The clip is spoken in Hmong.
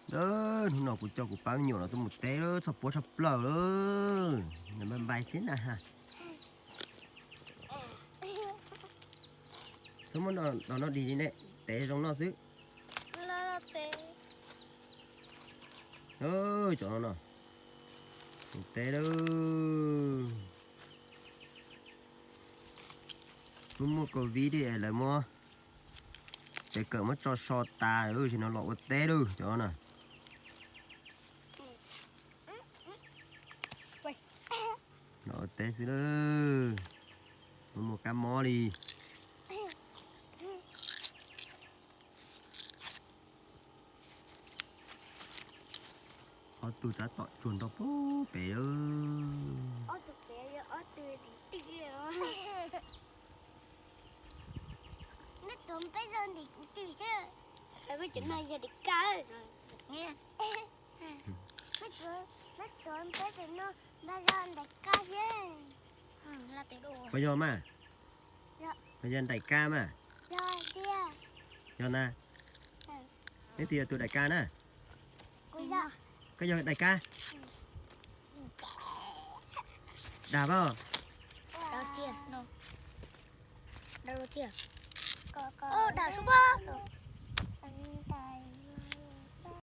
Hnub no kuv coj kuv pab me nyuam no tuaj mus teb lawm, txog puab tshaj plaws lawm. Nws npai npai thiab na ha. Xub muab no no dim li ne, tev zoo noj xwb. Cov no no, mus teb lawm. Muaj muaj covid es lawv muab tev kawm muab tso so tas lawm, tam sim no los ua teb lawm cov na. Los ua teb xwb lawm, muaj muaj kab mob li. Ob tug tab tom tsuag nrog pub pem lawm. Ob tug pem yog ob tug tim twg? Neb tuav peb zog tim twg xwb? Peb cov no yog daim kab. Neb tuav peb cov no mas yog daim kab xwb. Puas yog mas? Puas yog daim kab mas? Yog na. Neb twg yog tus daim kab na? Koj yog daim kab? Dag pab. Dag tiag. Dag tiag. Dag sub pab.